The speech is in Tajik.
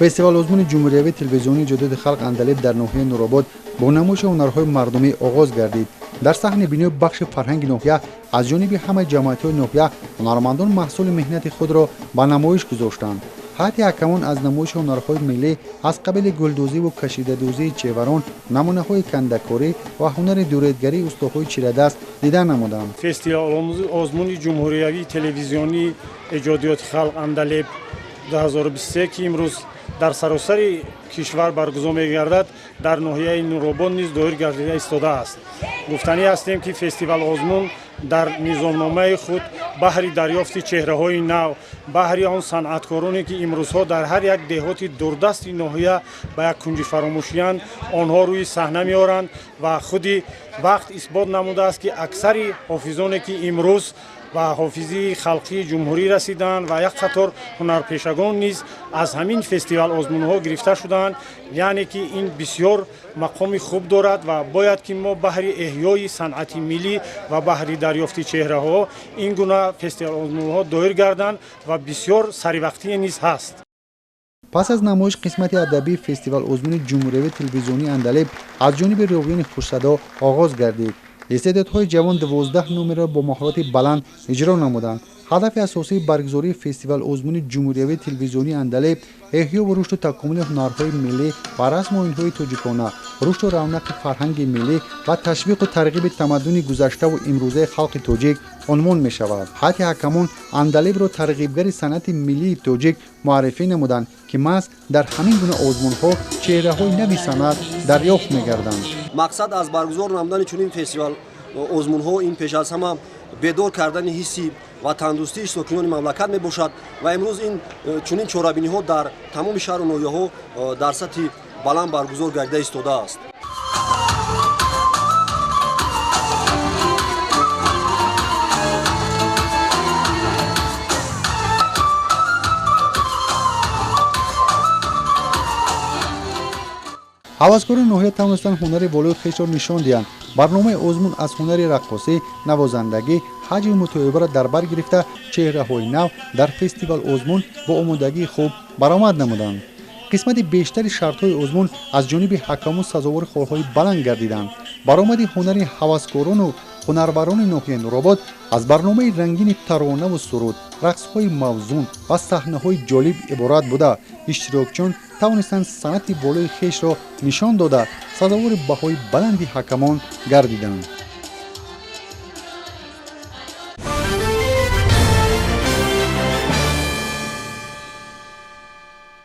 Фестивал озмуни ҷумҳуриявии телевизионии эҷодиёти халқ Андалеб дар ноҳияи Нуробод бо намоиши ҳунарҳои мардумӣ оғоз гардид. Дар саҳни бинои бахши фарҳанги ноҳия аз ҷониби ҳамаи ҷамоатҳои ноҳия ҳунармандон маҳсули меҳнати худро ба намоиш гузоштанд. Ҳайати ҳакамон аз намоиши ҳунарҳои миллӣ аз қабили гулдӯзиву кашидадӯзии чеварон, намунаҳои кандакорӣ ва ҳунари дуредгарии устоҳои чирадаст дида намуданд. Фестивал озмуни ҷумҳуриявии телевизионии эҷодиёти халқ Андалеб 2023, ки имрӯз дар саросари кишвар баргузор мегардад, дар ноҳияи Нуробод низ доир гардида истодааст. Гуфтанӣ ҳастем, ки фестивал озмун дар низомномаи худ баҳри дарёфти чеҳраҳои нав, баҳри он санъаткороне, ки имрӯзҳо дар ҳар як деҳоти дурдасти ноҳия ба як кунҷи фаромӯшиянд, онҳо рӯи саҳна меоранд ва худи вақт исбот намудааст, ки аксари ҳофизоне, ки имрӯз ба ҳофизии халқии ҷумҳурӣ расиданд ва як қатор ҳунарпешагон низ аз ҳамин фестивал озмунҳо гирифта шуданд. Яъне ки ин бисёр мақоми хуб дорад ва бояд ки мо баҳри эҳёи санъати миллӣ ва баҳри дарёфти чеҳраҳо ин гуна фестивал озмунҳо доир гарданд ва бисёр саривақтӣ низ ҳаст. Пас аз намоиш қисмати адабии фестивал озмуни ҷумҳуриявии телевизионии Андалеб аз ҷониби ровиёни хушсадо оғоз гардид. Истеъдодҳои ҷавон 12 номерро бо маҳорати баланд иҷро намуданд. Ҳадафи асосии баргузории фестивал озмуни ҷумҳуриявии телевизионии Андалеб эҳё ва рушду такомули ҳунарҳои миллӣ ва расму оинҳои тоҷикона, рушду равнақи фарҳанги миллӣ ва ташвиқу тарғиби тамаддуни гузаштаву имрӯзаи халқи тоҷик унвон мешавад. Ҳайати ҳакамон Андалебро тарғибгари санъати миллии тоҷик муаррифӣ намуданд, ки маҳз дар ҳамин гуна озмунҳо чеҳраҳои нави санъат дарёфт мегарданд. Мақсад аз баргузор намудани чунин фестивал озмунҳо ин пеш аз ҳама бедор кардани ҳисси ватандӯстии сокинони мамлакат мебошад ва имрӯз ин чунин чорабиниҳо дар тамоми шаҳру ноҳияҳо дар сатҳи баланд баргузор гардида истодааст. Ҳаваскорони ноҳия тавонистанд ҳунари волои хешро нишон диҳанд. Барномаи озмун аз ҳунари раққосӣ, навозандагӣ, ҳаҷву мутоибаро дар бар гирифта, чеҳраҳои нав дар фестивал озмун бо омодагии хуб баромад намуданд. Қисмати бештари шартҳои озмун аз ҷониби ҳакамон сазовори холҳои баланд гардиданд. Баромади ҳунари ҳаваскорону ҳунарварони ноҳияи Нуробод аз барномаи рангини таронаву суруд, рақсҳои мавзун ва саҳнаҳои ҷолиб иборат буда, иштирокчиён тавонистанд санъати болои хешро нишон дода, сазовори баҳои баланди ҳакамон гардиданд.